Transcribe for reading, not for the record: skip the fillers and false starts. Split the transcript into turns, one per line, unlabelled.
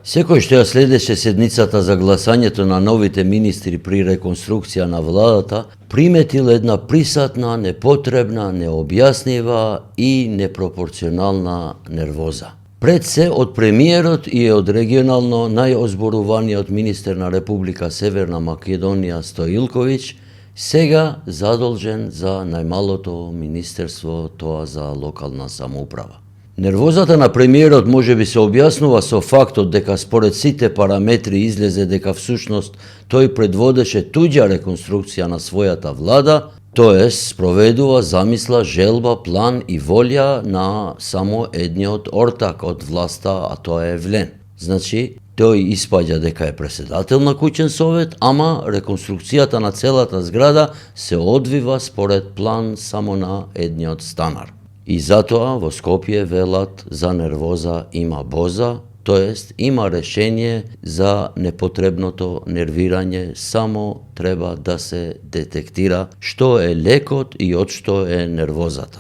Секој што ја следеше седницата за гласањето на новите министри при реконструкција на владата, приметил една присатна, непотребна, необјаснива и непропорционална нервоза. Пред се од премиерот и од регионално најозборуваниот министер на Република Северна Македонија Стоилковиќ, сега задолжен за најмалото министерство, тоа за локална самоуправа. Нервозата на премиерот можеби се објаснува со фактот дека според сите параметри излезе дека всушност тој предводеше туѓа реконструкција на својата влада, тоест спроведува замисла, желба, план и волја на само едниот ортак од власта, а тоа е Евлен. Значи, тој испаѓа дека е претседател на куќен совет, ама реконструкцијата на целата зграда се одвива според план само на едниот станар. И затоа во Скопје велат за нервоза има боза, тоест има решение за непотребното нервирање, само треба да се детектира што е лекот и од што е нервозата.